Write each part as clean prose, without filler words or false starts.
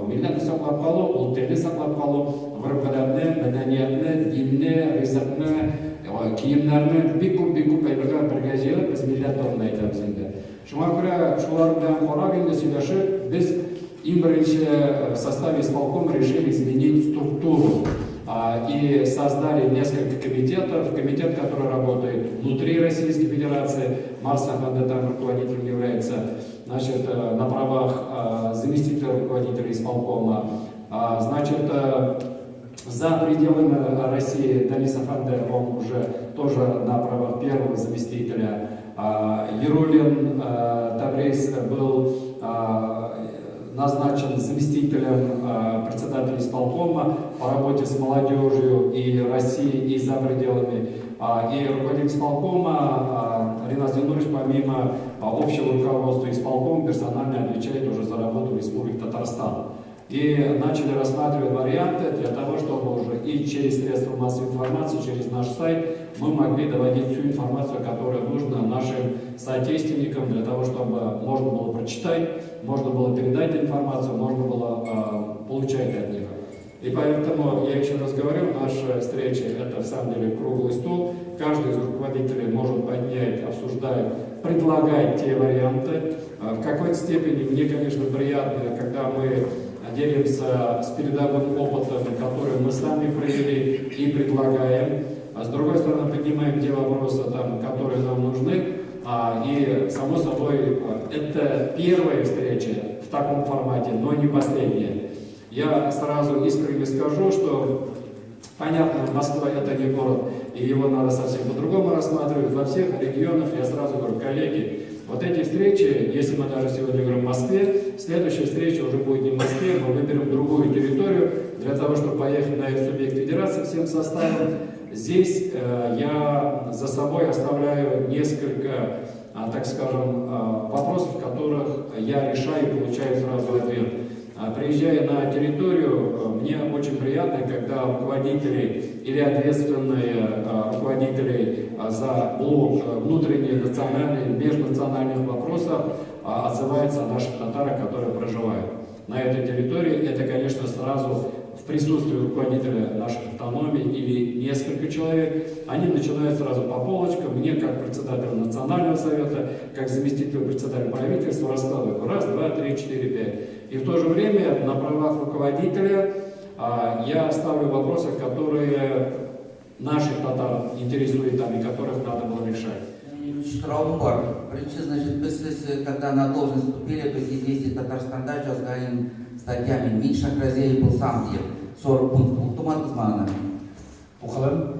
Милләтне саклап калу, ул телне саклап калу, гореф-гадәтне, мәдәниятне, динне, ризыкны, киемнәрне, бик күп, бик күп әйберләр бергә җыелып, без милләт турында әйтәбез инде. Шуңа күрә шулар белән карап инде сөйләшеп, без иң беренче в составе исполкома решили изменить структуру и создали несколько комитетов. Комитет, который работает внутри Российской Федерации, Марс әфәнде там руководителем является, значит, на правах заместителя руководителя исполкома. Значит, за пределами России Данис әфәнде, он уже тоже на правах первого заместителя. Яруллин Таврис был назначен заместителем председателя исполкома по работе с молодежью и России, и за пределами. И руководитель исполкома Ринас Зиннурович, помимо общего руководства исполкома, персонально отвечает уже за работу в Республике Татарстан. И начали рассматривать варианты для того, чтобы уже и через средства массовой информации, через наш сайт мы могли доводить всю информацию, которая нужна нашим соотечественникам, для того, чтобы можно было прочитать, можно было передать информацию, можно было получать от них. И поэтому, я еще раз говорю, наша встреча – это в самом деле круглый стол. Каждый из руководителей может поднять, обсуждать, предлагать те варианты. В какой-то степени мне, конечно, приятно, когда мы делимся с передовым опытом, который мы сами провели и предлагаем. А с другой стороны, поднимаем те вопросы, там, которые нам нужны. И, само собой, это первая встреча в таком формате, но не последняя. Я сразу искренне скажу, что, понятно, Москва – это не город, и его надо совсем по-другому рассматривать. Во всех регионах я сразу говорю: коллеги, вот эти встречи, если мы даже сегодня говорим в Москве, следующая встреча уже будет не в Москве, мы выберем другую территорию для того, чтобы поехать на этот субъект федерации всем составом. Здесь я за собой оставляю несколько, так скажем, вопросов, которых я решаю и получаю сразу ответ. Приезжая на территорию, мне очень приятно, когда руководители или ответственные руководители за блок внутренних, национальных, межнациональных вопросов отзываются о наших татарах, которые проживают на этой территории. Это, конечно, сразу в присутствии руководителя наших автономий или несколько человек, они начинают сразу по полочкам, мне, как председателю Национального совета, как заместителю председателя правительства, раскладывают: раз, два, три, четыре, пять. И в то же время на правах руководителя я ставлю вопросы, которые наших татар интересуют там и которых надо было решать. Соравым бар. Беренче, значит, без сез, когда на должность вступили, без «Известий Татарстанда язган статьями «Мин Шахразеев булсам» дип 40 пункт укымадыгызмы аны? Укыдым.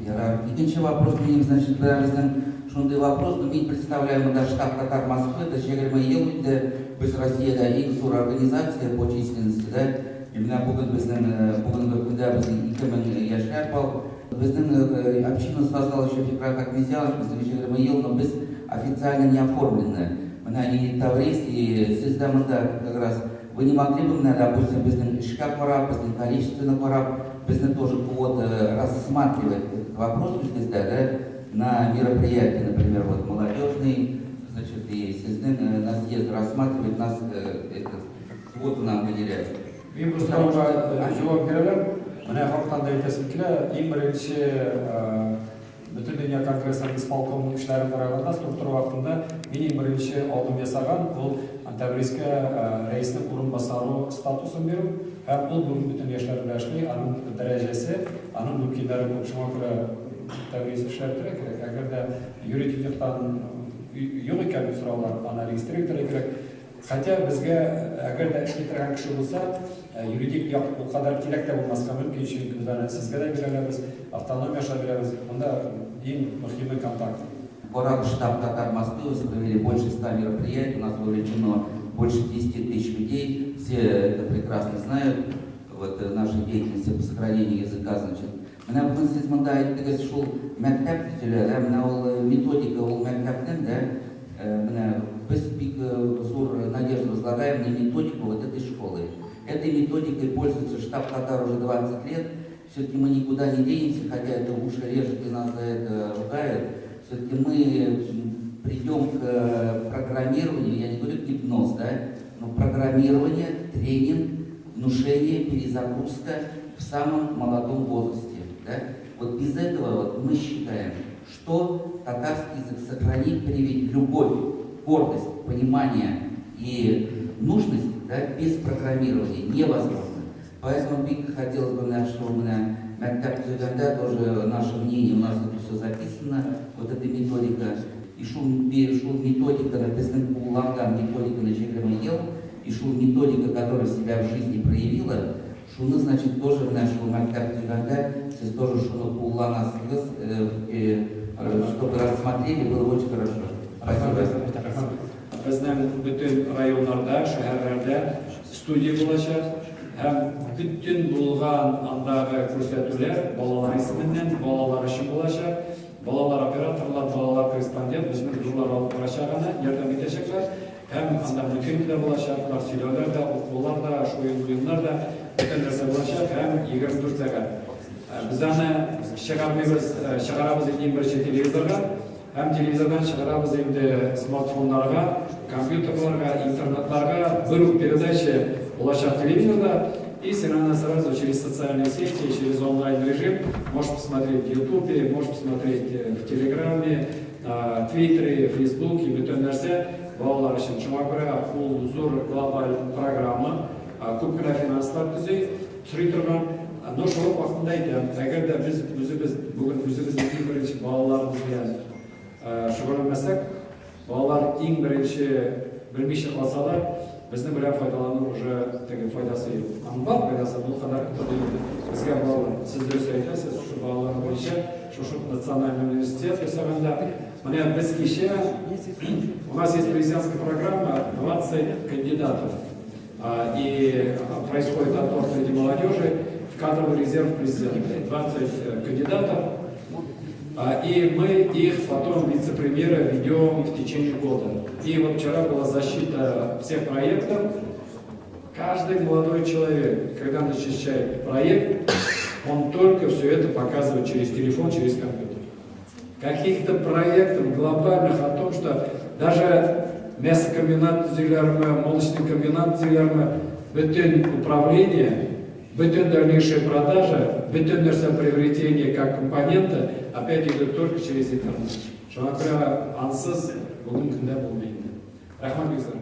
Ярар. Икенче вопрос минем, значит, безнең шундый вопрос, но мин представляю монда штаб татар Москвы, это 20 ел инде без Россиядә иң зур организация по численности, да? И менә бүген безнең бүгенге көндә безнең 2000 яшьләр бар. Безнең общину создал еще Фикрат Ахметзянович, безнең 20 ел, но без официально не оформлены. Менә и Таврис, и сез дә монда как раз вы не могли бы, менә, допустим, безнең эшкә карап, безнең количественно карап, безне тоже квота рассматривать этот вопрос бездә, да, на мероприятии, например, вот молодежный, значит, и сезнең на съезд рассматривать нас, этот, квоту нам выделять. Мин бу сорауга җавап бирәм. Менә хактан да әйтәсем килә, иң беренче Бөтендөнья конгрессының исполкомының эшләрен караганда, структура вакытында мин иң беренче адым ясаган ул Тәбрискә рәиснең урынбасары статусын бирү һәм ул бүген бөтен яшьләр белән эшли, аның дәрәҗәсе, аның мөмкинлеге күп. Шуңа күрә Тәбрис эшләп тора кирәк. Әгәр дә юридик яктан юк икән бу сораулар, аны регистрировать кирәк. Хотя безгә, әгәр дә эшли торган кеше булса, юридик як ул кадәр кирәк тә булмаска мөмкин, чөнки без аны сезгә дә бирә алабыз, автономия аша бирәбез. Монда иң мөһиме контакт. Порад штаб татар Москвы провели больше 100 мероприятий, у нас вовлечено больше 10 тысяч людей, все это прекрасно знают, вот нашей деятельности по сохранению языка, значит. Менә бүген сез монда әйттегез, шул мәктәп төзелә, да, менә ул методика ул мәктәпнең, да, менә без бик зур надежду возлагаем на методику вот этой школы. Этой методикой пользуется штаб татар уже 20 лет. Все-таки мы никуда не денемся, хотя это уши режет и нас за это ругают. Все-таки мы придем к программированию, я не говорю гипноз, да, но программирование, тренинг. внушение, перезагрузка в самом молодом возрасте. Да? Вот без этого вот мы считаем, что татарский язык сохранить, привить любовь, гордость, понимание и нужность, да, без программирования невозможно. Поэтому бик хотелось бы нашего менә мәктәп төзегәндә тоже наше мнение, у нас это все записано, вот эта методика. И шул методиканы, безнең кулланган методиканы 20 ел, и шул методика, которая себя в жизни проявила, шуны, значит, тоже менә шул мәктәп төзегәндә сез тоже шуны кулланасыгыз, чтобы рассмотрели, было очень хорошо. Спасибо. Безнең бөтен районнарда, шәһәрләрдә студия булачак һәм бөтен булган андагы күрсәтүләр балалар исеменнән, балалар өчен булачак. Балалар операторлар, балалар корреспондент, безнең зурлар алып барачак аны, ярдәм итәчәкләр. Һәм анда мультфильм да булачак, улар сөйләүләр дә, укулар да, шул уеннар да, бөтен нәрсә булачак һәм 24 сәгать. Без аны чыгармыйбыз, чыгарабыз инде иң беренче телевизорга, һәм телевизордан чыгарабыз инде смартфоннарга, компьютерларга, интернетларга. Бер үк передача булачак телевизорда, и все равно сразу через социальные сети, через онлайн режим можешь посмотреть в Ютубе, можешь посмотреть в Телеграме, Твиттере, Фейсбуке, бөтен нәрсә балалар өчен. Шуңа күрә ул зур глобаль программа, күп кенә финанслар төзи, сорый торган. Но шул ук вакытында әйтәм, әгәр дә без үзебез бүген үзебезнең иң беренче балаларыбыз белән шөгыльләнмәсәк, балалар иң беренче белмичә калсалар, безнең белән файдалану уже теге файдасы юк. Аның бар файдасы, бу кадәр юк. Безгә балалар, сез дөрес әйтәсез, шушы балалар буенча шушы национальный университет ясаганда, менә без кичә, у нас есть президентская программа, 20 кандидатов. И происходит отбор среди молодежи в кадровый резерв президента. 20 кандидатов. И мы их потом, вице-премьера, ведем в течение года. И вот вчера была защита всех проектов. Каждый молодой человек, когда он защищает проект, он только все это показывает через телефон, через компьютер. Каких-то проектов глобальных о том, что даже мясокомбинат төзиләрме, молочный комбинат төзиләрме, бөтен управление, бөтен дальнейшая продажа, бөтен нәрсә приобретение как компонента опять идет только через интернет. Шуңа күрә ансыз бүгенге көндә булмый инде. Рәхмәт бик зур.